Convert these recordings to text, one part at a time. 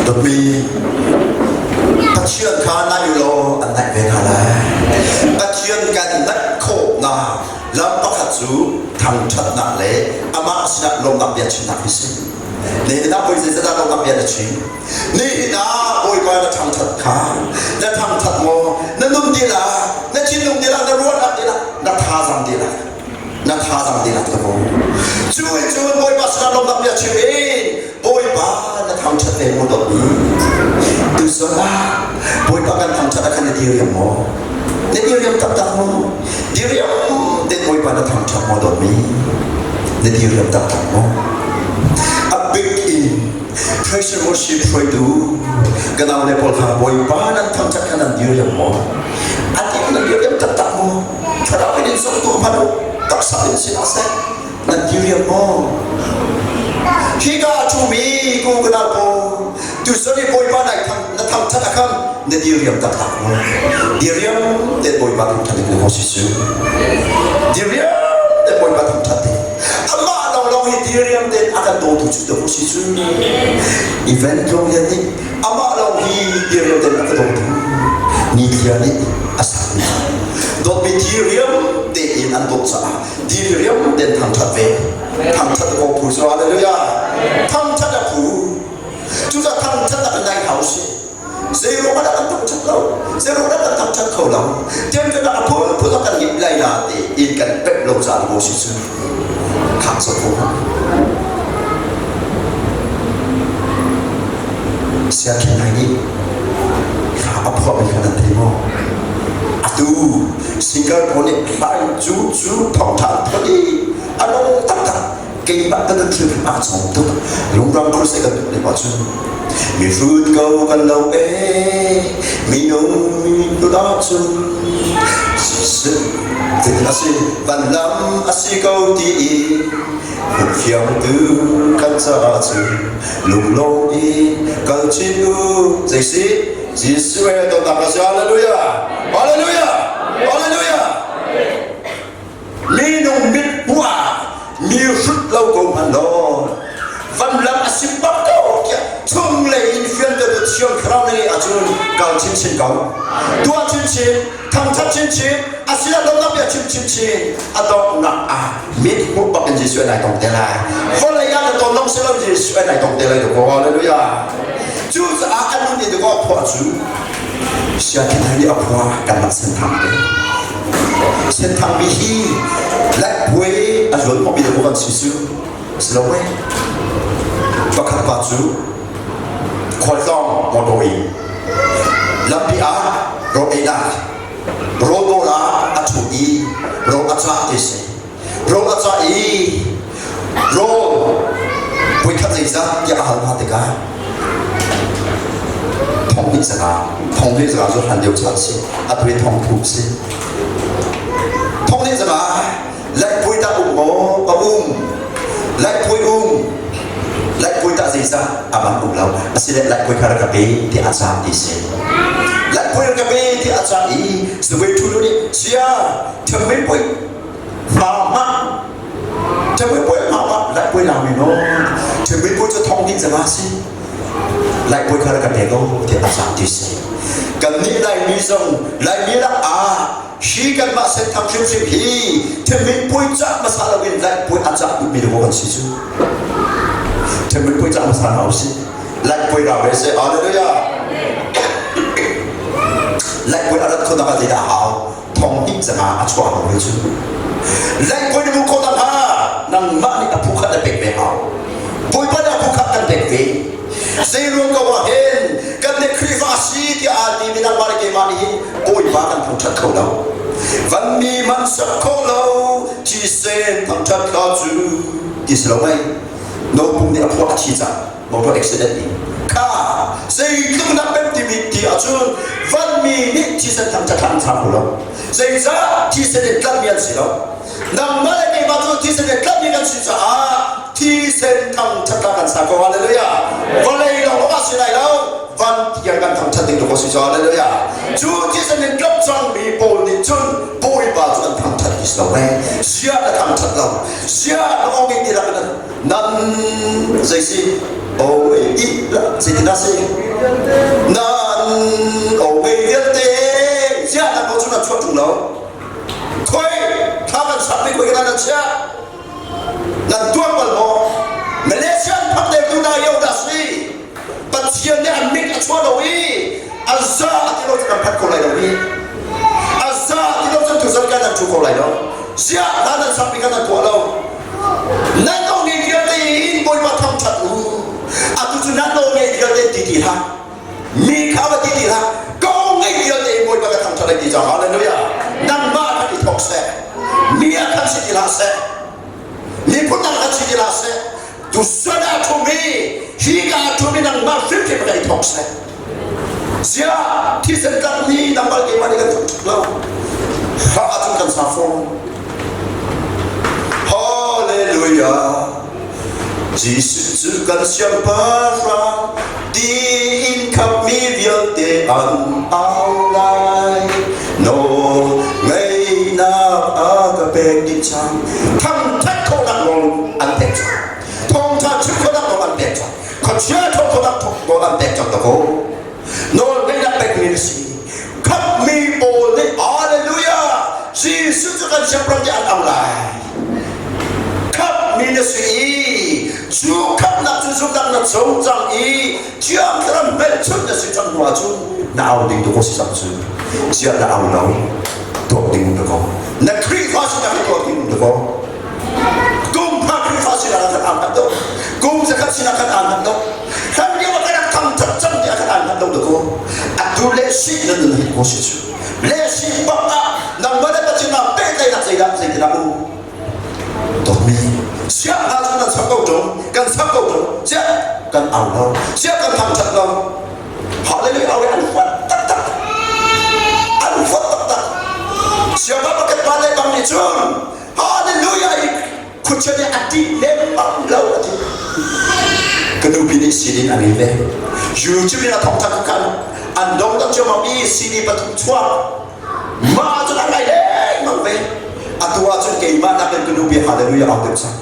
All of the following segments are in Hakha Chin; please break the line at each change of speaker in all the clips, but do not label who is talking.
Dawtmi Pathian kha naih u law an naih ve hna lai. Pathian kan naih khawhnak lam pakhat cu thangṭhatnak le amah sinah lawmhnak bia chimnak hi si. Nihin ah bawi zeizat ah lawmhnak bia na chim? Nihin ah Bawipa na thangṭhat kha na thangṭhat maw? Na nun dihlak, na thinlung dihlak, na ruahnak dihlak, na thazaang dihlak. Na thazaang dihlak ta ko. Cu in cun Bawipa sinah lawmhnak bia chim in Bawipa na thangṭhat ve maw dawtmi? Tuzan ah Bawipa kan thangṭhat ah khan na diriam maw? Na diriam taktak maw? Diriam tein Bawipa na thangṭhat maw dawtmi? Na diriam taktak maw? A bik in praise and worship hruaitu ka nau le pawl kha Bawipa nan thangṭhat kha nan diriam maw? A ti nan diriam taktak maw? Thlarau in zong tu hmanh u, taksa in si hlah seh, nan diriam maw? Hika a ṭhumi ku ka nau pawl, tuzan i Bawipa nai thang na thangṭhat a khan na diriam taktak maw? Diriam te Bawipa thangṭhat ding na si cu. Diriam te Bawipa thangṭhat ding. Amah lawnglawng hi diriam tein a kan dawtu cu dah si cu. Event tlawng lian nih amah lawng hi diriam tein a ka dawtu. Nithlia nih a sakmi dawtmi diriam tein an dawt caah diriam tein thangṭhat ve. Thangṭhat ko phu cu hallelujah. Thangṭhat a phu. Cucaah thangṭhat a kan ngai hau si. Zeiruang ah dah kan thangṭhat lo? Zeiruang dah kan thangṭhat kho lo? Tiangṭhat ah a phunphun a kan ngip lai na ti in kan pemh lo caah maw si cu? Khak zo ko hna. Siakinn nai nih hla a phuahmi kha nan thei maw? Atu singer pawl nih hla in cu cu thawngṭha an phuah i a nung taktak. Keimah ka nun thil aa cawm tuk. Lungram crusade kan tuah lio ahcun mihrut ko kan lo ee minung mihrut ahcun Jesuh zeitin a si van lam a si ko ti i hmuhfiangtu kan caah cun lunglawm i kal chin u zei si Jesuh he tonnak a si hallelujah hallelujah hallelujah Minung mit hmuh ah mi hrut lo ko hmanh law vanlam a si bak ko tiah chunglei in fianter tu Thiang Thlarau na ngeih ahcun kal chinchin ko. Tuah chinchin, thangthat chinchin, asilah donghnak bia chim chinchin, a donghnak ah mit hmuh bak in Jesuh nai tong te lai. Vawlei ah na ton dong si lo Jesuh nai tong te lai ko. Hallelujah. Cucaah an nun i dawh phuah cu Siakinn nih a khua kan rak senthang te. Senthang mi hi Laihpuai a zual khawhmi le kan si cu si lo mei. Pakhat pa cu khualtlawng motor in lampi ah rawl einak rawl bawl ah a ṭhu i rawl a cah ti si. Rawl a cah i rawl voikhat zeizat tiah a hal hna tikah thong hnih zanga thong hnih zanga cu hlan lio caan si atu hi thong thum si thong hnih zanga laihpui dah um maw a um laihpui um laihpui tah zeizat aman um lo asile laihpui kha rak ka pe ti a caan ti si laihpui rak ka pe ti a caan i suvei ṭhulu nih sia ṭhemmi pui hma ṭhemmi pui hma hma laihpui lang mi no ṭhemmi pui cu thong hnih zanga si laihpui kha rak ka pe ko ti a caan ti si kan nih Laimi zong Laimi lak ah hi kanmah senthang hrimhrim hi ṭhemmi pui cah hmasa loin laihpui a cah duhmi le kan si cu ṭhemmi pui cah hmasa hna usih laihpui ra ve seh hallelujah laihpui a rat khawhnak ah zeidah a hau thong hnih zanga a chuah lo ve cu laihpui na mu khawhnak hnga nangmah nih a phukhat na pek ve hau Bawipa nih a phukhat kan pek ve zeiruang ko ah hin kan nih Khrihfa si tiah aa timi nangmah le keimah nih hin Bawipa kan thangṭhat kho lo vanmi man sak kho lo thisen thangṭhat hla cu ti si lo mei nopung nih a phuah a thi cang motor accident nih kha zeitluk nak pem timi ti ahcun vanmi nih thisen thangṭhat hla an thla kho lo zeicah thisen in tlanhmi an si lo nangmah le keimah cu thisen in tlanhmi kan si caah thisen thangṭhat hla kan sa ko hallelujah vawlei lawng lawng ah si lai lo van tiang kan thangṭhat ding ko si cu hallelujah cu thisen in tlap cangmi pawl nih cun bawipa cu an thangṭhat ti si lo mei sia na thangṭhat lo sia na ong ti lak nan zei si o i la zeitin dah si. Nan aw ngei vialte ziah nan aw cu nan chuah ṭung lo? Khoi thla kan sak mi khoi ka nan chiah? Nan tuar bal maw? Malaysia an phak deuh tu na yo dah si? Pathian nih an mit a chuah lo i a za a ti lo cu kan phat kho lai lo hi. A za ti lo cun tuzan kan nan ṭhu kho lai lo. Ziah hna nan sak mi kha nan tuah lo? Nan aw ngei vialte in Bawipa thangṭhat u. Atu cu nan aw ngei vialte ti ti hlah. Mi kha va ti ti hlah. Ka aw ngei vialte in Bawipa ka thangṭhat ai ti cang. Hallelujah. Nangmah khan i thawk seh. Mi ah khan si ti hlah seh. Miphun dang khan si ti hlah seh. Tusan ah ṭhumi, hi ka ah ṭhumi nangmah hrimhrim ka i thawk seh. Ziah thisen tlakmi nangmah keimah nih kan thangṭhat lo. Hla ahcun kan sa fawn. Hallelujah. Jesuh cu kan siangpahrang tiin khamhmi vialte an au lai. Nawl ngeihnak a ka pek dih cang. Thangṭhat khawhnak nawl an pek cang. Thawngṭha chim khawhnak nawl an pek cang. Khuachia thawngṭha nawl an pek cang dakaw. Nawl ngeihnak pekmi na si. Khamhmi pawl nih Hallelujah! Jesuh cu kan siangpahrang tiah an au lai. Khamhmi na si i cu khamhnak cu zumhnak na co cang i Thiang Thlarau hmelchunh na si cang hnu ahcun na au ding tu ko si cang cu. Ziah na au lo? Tuak ding um ko. Na Khrihfa sinak hi tuak ding um ko. Kum pha Khrihfa sinak ah khan aan hman do. Kum zakhat sinak khan aan hman do. Hlan lio ah kan rak thangthat cang tiah khan aan hman do ko. Atu le si na nun hi ko si cu. Le si bak ah nangmah le Pathian ah pehtlaihnak zeidah zeitinah um. Dawtmi siah hna cu nan sak ko ṭung, kan sak ko ṭung, siah kan au lo, siah kan thangṭhat lo. Hallelujah au an huat taktak. An huat taktak. Siangpa pakhat pa le bang nih cun Hallelujah i khuachia nih a ṭih lemmang lo a ti. Ka nupi nih CD in a ngei ve. YouTube in a thawngṭha khan an dong tak ciammam i CD pathum chuak. Mah ahcun a ngai lengmang ve. Atu ahcun keimah nakin ka nupi Hallelujah au deuh cang.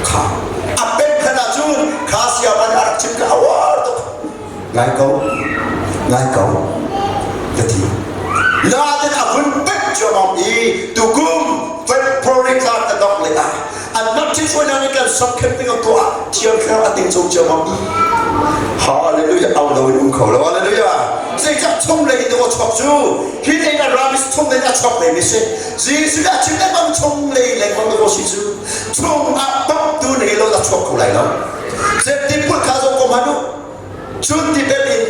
Kha a pek hlan ahcun kha siapa nih a rak chim ka a uar tuk. Ngai ko, ngai ko, ka ti. Nain a vun pek ciammam i tukum February thla ka dongh lei ah anmah ṭhithruainak nih kan song camping a tuah thiang thlarau a ting cung ciammam i Hallelujah au lo in um kho lo hallelujah zeicah chung lei in aw chuak cu hi lei na ramis chung lei a chuak ve mi si Jesuh nih a chim lengmang chung lei lengmang aw si cu chung ah bak tu nei lo a chuak kho lai lo Zepti pul kha zong ko hmanh u cun ti bel in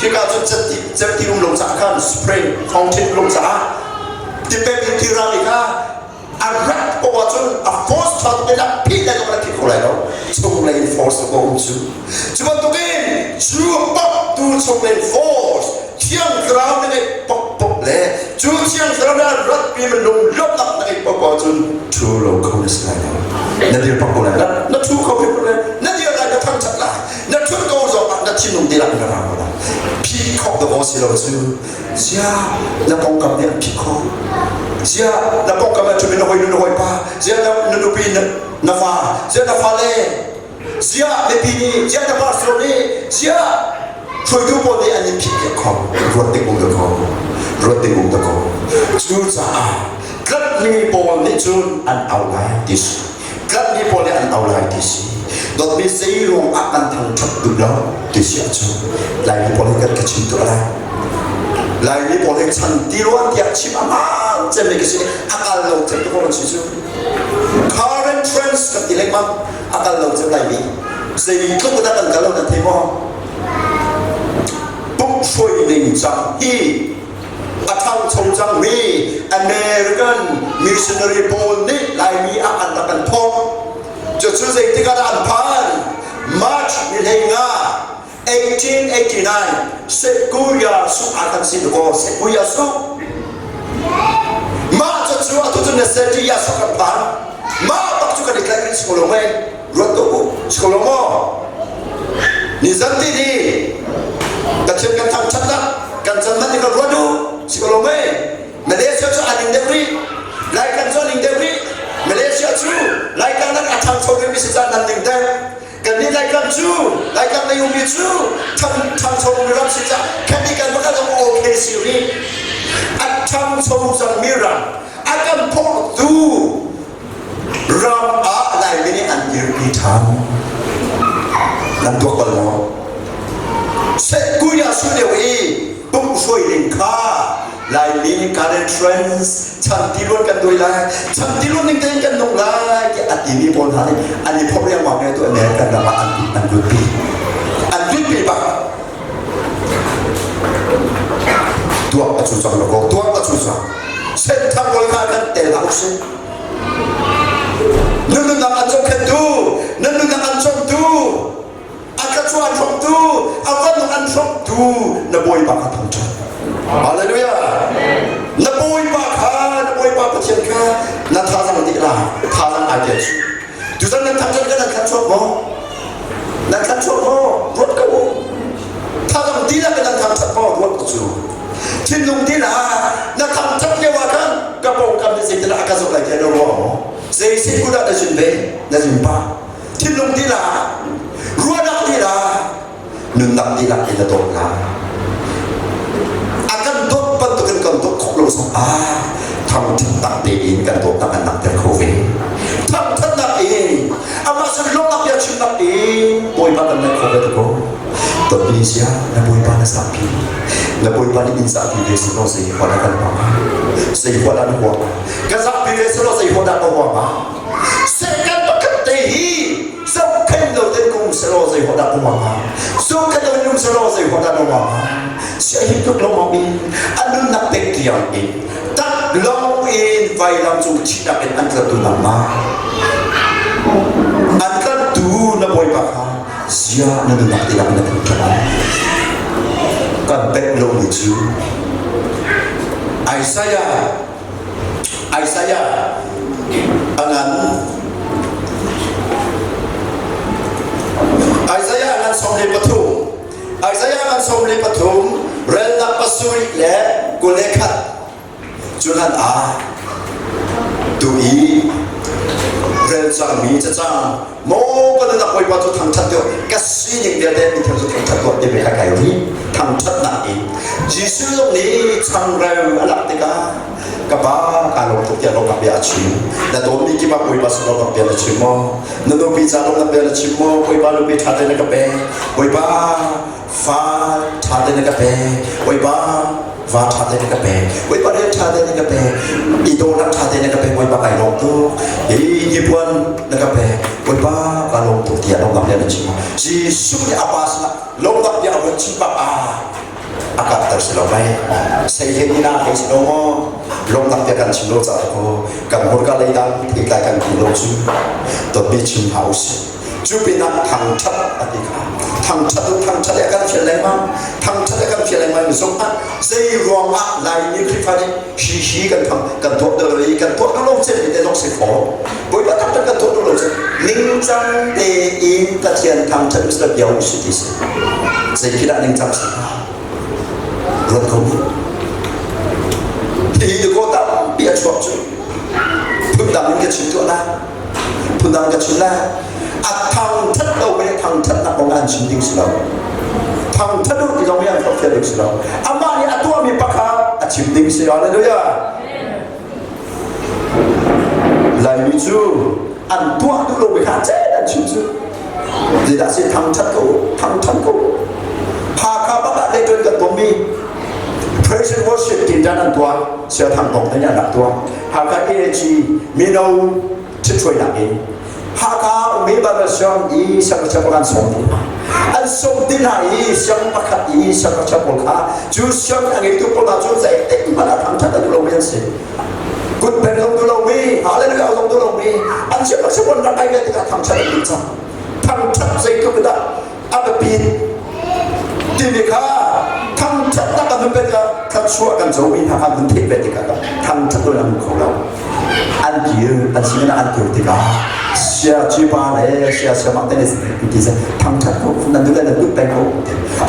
hika cun cati cati um lo caah khan spring fountain lo caah ti bel in ti rami kha a rat ko ahcun a force ṭha tuk in a phih lai zong a phih kho lai lo chunglei in force ko um cu cu bantukin cu pop tu chunglei force thiang thlarau na ngeih pop pop le cu thiang thlarau na rat pi man lung lawmhnak na ngeih pop ahcun thu lo kho na si lai lo na dir pak ko lai na thu kho hrim lai na dir lai na thangṭhat lai na ṭhut ko zong ah na thinlung dihlak na rang ko lai phih khawk dawh si lo cu Ziah na pawngkam nih an phih khawh? Ziah na pawngkam ah ṭhumi na hawinu na hawipa? Ziah na nupi na fa? Ziah na fale? Ziah mipi nih? Ziah na pastor nih? Ziah hruaitu pawl nih an in phih piak khawh? Ruat ding um dakaw. Ruat ding um dakaw. Cucaah tlatmi pawl nih cun an au lai ti si. Tlatmi pawl nih an au lai ti si. Dawtmi zei ruang ah kan thangṭhat duh lo ti si ahcun Laimi pawl hi kan ka chim tuah lai. Laimi pawl hi chan tiruan tiah chim a hmaan cemmi ka si. A kal lo cem tu kan si cu. Current trends kan ti lengmang. A kal lo cem Laimi. Zeitluk dah kan kal lo nan thei maw? Pumhruai ning cang hi a ṭhangcho cangmi American missionary pawl nih Laimi ah an rak kan thawk. Cucu zeitik ah dah an phan? March ni 15 1889 Sekuya su ah kan si ko Sekuya su. Mah cu atu cu na Setiya su kan phan. Mah bak cu kan i tlaih rih si ko lo mei? Ruat tuah u. Si ko lo maw? Ni zan ti ni Pathian kan thangṭhatnak kan can hmanh kan ruat u. Si ko lo mei? Malaysia cu an ing deuh rih. Laikang cu an ing deuh rih. Malaysia cu Laikang nan a ṭhangcho deuhmi si caan nan ning deuh. Kannih Laikang cu Laikang lei ummi cu ṭhangcho. ṭhangcho mi ram si caah chemical pakhat zong okay si rih. A ṭhangcho cangmi ram, a kan phawhtu ram ah Laimi nih an dirpi ṭhan. Nan tuak bal maw? Kuya su deuh i pumhruai ding kha Laimi current trends chan tiluan kan duai lai, chan tiluan ning tein kan nung lai tiah a timi pawl hna nih an i phorh riangmang i tu American ram ah an lutpi. An lutpi bak. Tuak a cu cang lo ko, tuak a cu cang. Senthang pawl kha kan tel hlah usih. Na nunnak an zohkhenhtu, na nunnak an cawmtu, a thluachuah an hrawmtu, a vanung an hrawmtu na Bawipa kha thangṭhat. Hallelujah! Na Bawipa kha, na Bawipa Pathian kha na thazang dih la, thazang ai tel su. Tuzan nan thangṭhat kan nan thlanchuak maw? Nan thlanchuak maw? Ruat ko u. Thazang dihlak in nan thangṭhat maw? Ruat ko cu. Thinlung dihlak na thangṭhat lio ah khan ka pawngkam nih zeitindah a ka zoh lai tiah na ruah maw? Zei sin kun ah na zun ve? Na zun pah. Thinlung dihlak, ruahnak dihlak, nunnak dihlak in na dawt lai. A kan dawt bantukin kan dawt khawh lo zong ah thangṭhatnak tein kan dawtnak kan langhter kho ve. Thangṭhatnak in amah sin lawmhnak bia chimnak in Bawipa kan naih kho ve ko. Tonmi sia na Bawipa na zahpi. Na Bawipa nih in zahpi ve si law zei huat ah kan huam zei huat ah na huam ka zahpi ve si law zei huat ah ka huam Satan pakhat te hi zohkhenh lo ten kum selaw zei huat dah ka huam hnga zohkhenh lo in um selaw zei huat dah na huam hnga sia hi tluk lawmawm in a nunnak pek tiang in tak lawng in vailam cung thihnak in an tlattu nangmah an tlattu na bawipa kha zia na nunnak tilak na phun ṭha kan pek lo mi cu Isaiah Isaiah a ngan Isaiah a ngan 33 Isaiah ngan 33 relnak pasarih le 21 cu hlan ah tu i rel cangmi cacang maw ka nunnak Bawipa cu thangṭhat deuh ka sining vialte mi thil cu thangṭhat tuah ti kha kai ri thangṭhatnak in Jesuh zong nih changreu a lak tikah ka pa kaa lawm tuk tiah lawmnak bia a chim na dawtmi kip ah Bawipa sin lawmnak bia na chim maw na nupi ca lawmnak bia na chim maw Bawipa nupi ṭha tein na ka pek Bawipa fa ṭha tein na ka pek Bawipa va ṭha tein na ka pek Bawipa rian ṭha tein na ka pek i dawhnak ṭha tein na ka pek Bawipa kai lawm tuk hi hnipuan na ka pek Bawipa ka lawm tuk tiah lawmnak bia na chim Jesuh nih a pa sinah lawmnak bia a vun chim bak ah a karhter si lo mei sei hin ina hei si lo maw lawmnak bia kan chim lo caah ko kan hmurka lei dang theitlai kan ti lo cu dawtmi chim hlah usih Cu pinah thangṭhat a ti kha. Thangṭhat u thangṭhat a kan fial lengmang. Thangṭhat a kan fial lengmang mi zong ah zei ruangah Laimi Khrihfa nih hi hi kan thang kan tuah deuh lo i kan tuah duh lo cem mi te zong si fawn. Bawipa taktak kan tuah duh lo cem ningcang tein Pathian thangṭhat us la bia u si ti si. Zei khi dah ningcang si hnga? Ruat ko mu. Hi ko tampi a chuak cu. Phundang in ka chim tuah lai. Phundang ka chim lai. A thangthat lo ve thangthatnak kong an chim ding si lo. Thangthat u ti zong hi an forhfial ding si lo. Amah nih a tuahmi pakhat a chim ding si. Hallelujah. Laimi cu an tuah duh lo mi kha chet an chim cu. Zeidah si thangthat ko, thangthat ko. Hakha bak ah leiṭuan kan tonmi praise and worship tin dan an tuah, sia thang tong te nih an rak tuah. Hakha AAG mino ṭhithruainak in Hakha ummi Bible siang i siangngakchia pawl an sawm ti hna. An sawm ti hna i siang pakhat i siangngakchia pawl kha cu siang a ngeitu pawl hna cu zeitik hmanh ah thangṭhat a duh lomi an si. Kut pen zong duh lomi, hallelujah zong duh lomi, an siangngakchia pawl rak ai ve tikah thangṭhat an duh cang. Thangṭhat zeitluk dah a biapit timi kha thangṭhatnak kan hun pek tikah thluachuah kan comi hna kha hun theih ve tikah thangṭhat lo in an um kho lo. An kir an sin an kir tikah sia cipa le sia siamah te nih ti seh thangṭhat ko nan duh le nan duh peng ko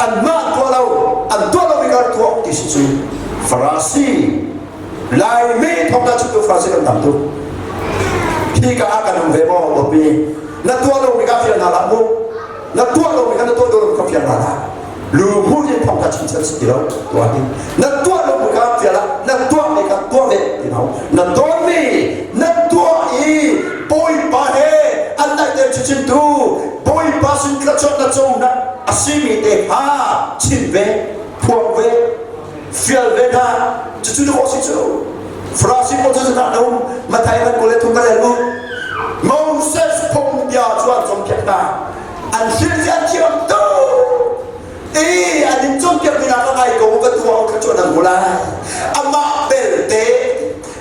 anmah tuah lo an tuah lo mi kar tuah ti si cu Farasi Laimi thawngtha chimtu Farasi kan tam tuk hi ka ah kan um ve maw Bobby na tuah lo mi ka fial hna lah mu na tuah lo mi kha na tuah lo mi ka fial hna lah. Lu hmuh in thong kha chim si ti lo tuah hi. Na tuah lo mi kha fial ah na tuah mi kha tuah ve ti lo. Na tawn mi na tuah i Bawipa he an naihter chinchintu Bawipa sin thluachuah na co na a simi te kha chim ve, phuang ve, fial ve hna. Cucu na khawh si cu. Farasi pawl cu hna no Mathai man 23 ka rel mu. Moses phungbia cu an cawnpiak hna. An hrilh an thiam tuk. I an in cawnpiak mi nak ngai ko ka tuah kha cu nan hmu lai. Amah belte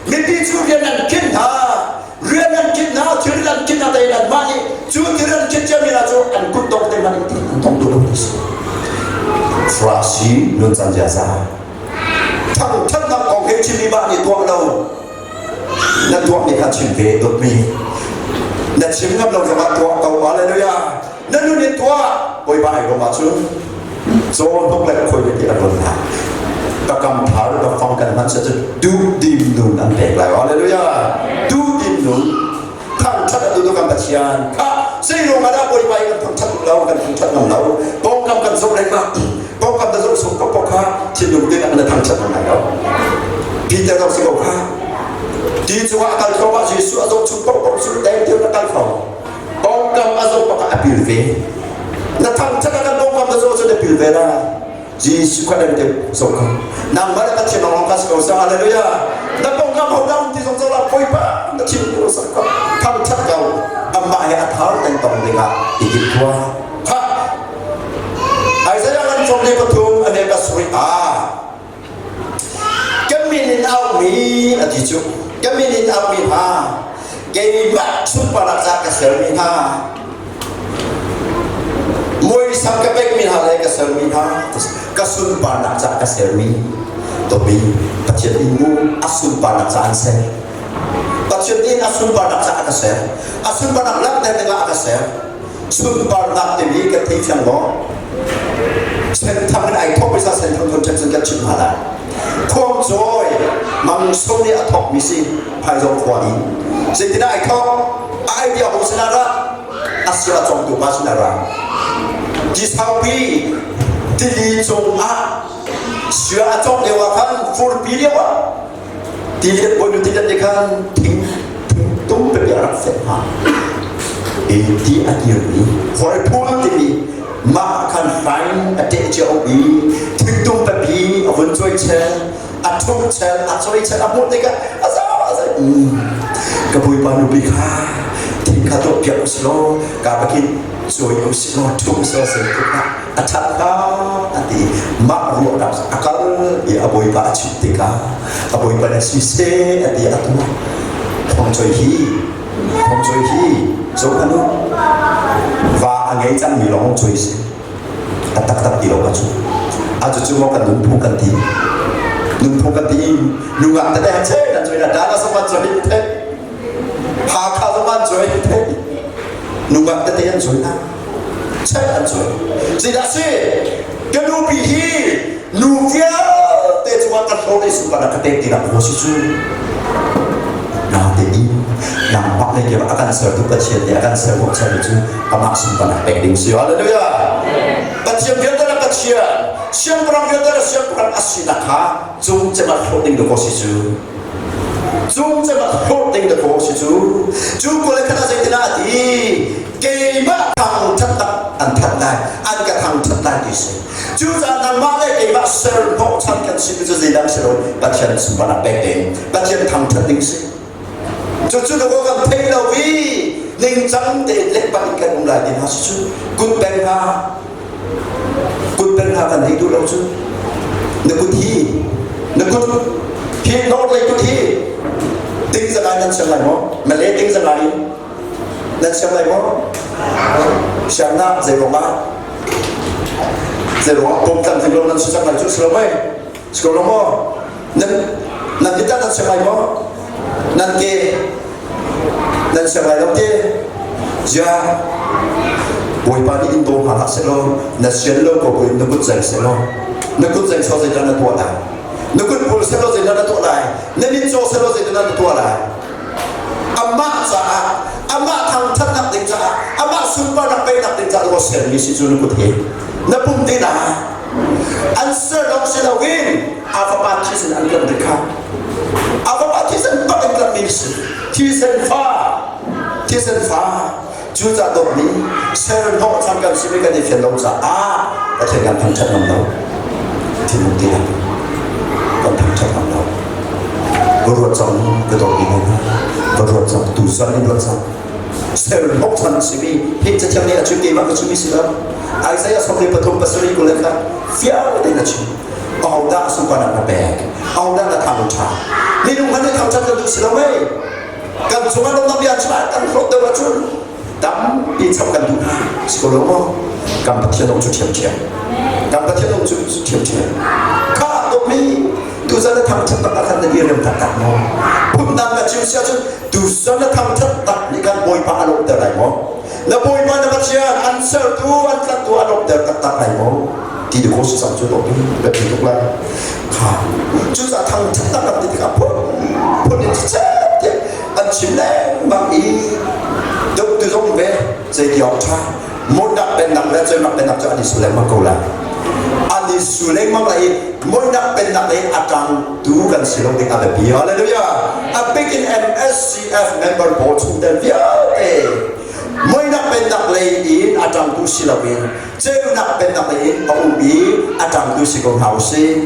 mipi cu rian an khin hna. Rian an khin hna, thil an khin hna tein anmah nih cu thil an khin ciami hna cu an kut dong te hmanh in an tong duh lo ti si. Farasi nuncan ziaza. Thangthatnak kong he chimmi mah nih tuah lo. Na tuahmi kha chim ve dawtmi. Na chim ngam lo zongah tuah ko. Hallelujah. Na nun in tuah. Bawipa ai lawm ahcun caw hnuk le khoi ti a rawn lai. Kakam thar ka fang kan hman cu duhdim nun an pek lai. Hallelujah. Duhdim nun thangthat a duh kan Pathian kha zeiruang ah dah Bawipa i kan thangthat lo kan thangthat ngam lo pawngkam kan zoh lengmang pawngkam na zoh sung pokpok kha thinlung te na thangthat ngam lai lo Peter zong si ko kha ti cungah a kal kho ah Jesuh a zoh chung pokpok cu deng tiang na kal kho pawngkam a zoh bak ah a pil ve na thangthat a kan pawngkam na zoh cu na pil ve la Jesuh kha nan te so ko nangmah le Pathian lawng ka si ko sa hallelujah na pawngkam ho dang ti zong la poipa na chim ko sa ko thangthat ko amah he a thar nan tong dingah i timh khua ha Isaiah kan 43 ane ka suri a kan min in aumi a ti cu kan min in aumi hna keimah sunparnak ca ka sermi hna Muisam ka pekmi hna le ka sermi hna ka sunparnak ca ka sermi topi Pathian inn mu a sunparnak ca an ser Pathian inn a sunparnak ca a ka ser a sunparnak langhter dingah a ka ser sunparnak timi kan thei fiang maw senthang in ai thawk sa senthang thon chen kan chim hna lai khuang cawi mangso nih a thawk mi si phaizawng khua in zeitinah ai thawk idea ho sinah dah asia cawngtu pa sinah ra ti saupi tili cungah sia a cawng lio ah khan furpi lio ah tilian bawi tilian nih khan thing thing tum pipi a rak fenh hna i ti a kirmi hawlphul timi mah khan hrain a teh cio i thingtum pipi a vun cawi chel a ṭhum chel a cawi chel a hmuh tikah a zau a zai ka bawipa nupi kha thing kha tuah piak usih law ka pakin cawi usih law ṭhum usih law zei tluk a ṭhat hnga a ti mah ruahnak a kal i a bawipa a chimh tikah a bawipa nih siseh a ti a tuah thongcawi hi thongcawi hi zohhmanh u va a ngei cangmi lawng cawi si a taktak ti lo a cu a cu cu maw kan nunphung kan ti nunphung kan ti nungak tete han che nan cawi na dana soman cawi the Hakha zong an cawi the nungak tete an cawi na chet an cawi zeidah si ka nupi hi nu vialte cungah ka hlawt i sunparnak ka pek tinak maw si cu natein nangmah le keimah a kan sertu Pathian nih a kan ser hnawhchanmi cu amah sunparnak pek ding si hallelujah Pathian vialte le Pathian siangpahrang vialte le siangpahrang a sinak kha cung cem ah hlawt ding dakaw si cu cung cem ah hlawt ding dakaw si cu cu kule khat ah zeitinah a ti keimah thangṭhatnak an thanh lai an ka thangṭhat lai ti si cucaah nangmah le keimah ser hnawhchan kan si cu zeidang si lo Pathian sunparnak pek ding Pathian thangṭhat ding si cucu na kan theih lo i ningcang tein lehpah in kan um lai ti hna si cu kut peng hna kut peng hna kan hei duh lo cu na kut hi na kut hi nawr lei kut hi ting zangai nan siang lai maw Malay ting zangai in Nan siang lai maw? Siangnak zei ruangah? Zei ruangah pawmtlam tling lo nan si cang lai cu si lo mei? Si ko lo maw? Nan nan mit nan siang lai maw? Nan ke nan siang lai lo te? Zia Bawipa nih in daw hna hlah seh law na sian lo ko buin na kut zeng seh law na kut zeng chaw zeidah na tuah lai na kut pul seh law zeidah na tuah lai na mit caw seh law zeidah na tuah lai Amah caah, amah thangṭhatnak ding caah, amah sunparnak peknak ding caah na sermi si cu na kut he. Na pum te dah. loin a fapa thisen an tlanh rih kha. A fapa thisen bak in tlanhmi si. Thisen fa, thisen fa. Cucaah dawtmi ser hnawhchan kan simi kan i fian lo caah Pathian kan thangṭhat ngam lo. Thinlung tinak kan thangṭhat ngam lo. Va ruat cang ka dawtmi hna, va ruat cang tu zan in ruat cang. Ser hnawhchan simi hi cathiang nih a chim keimah ka chimmi si lo. Isaiah 43 pasarih kul le khat fiang tein a chim. Ahodah sunparnak na pek? Ahodah na thangṭhat? Minung hmanh nih thangṭhat kan duh si lo mei? Kan cungah lawmnak bia chimah kan hlawt deuh ahcun tampi chap kan duh hna si ko lo maw? Kan Pathian um cu ṭhiamṭhiam. Kan Pathian um cu ṭhiamṭhiam. Kha dawtmi tuzan na thangṭhat tak ah khan na direm taktak maw? Phundang ka chim si ahcun tuzan na thangṭhat tak nih khan Bawipa a lawmhter lai maw? Na Bawipa na Pathian an sertu an tlanhtu a lawmhter taktak lai maw? Ti di ko si cang cu dawtmi biapi tuk lai. Kha cucaah thangṭhat tak kan ti tikah phun phun in cicet tiah an chim lengmang i dawtu zong ve zei ti awk ṭha muihnak pennak le ceunak pennak cu an i su lengmang ko lai. An i su lengmang lai i muihnak pennak lei a ṭangtu kan si lo ding a biapi. Hallelujah! A bik in MSCF member pawl chungtel vialte muihnak pennak lei in a ṭangtu si loin ceunak pennak lei in a um i a ṭangtu si ko hna u sih.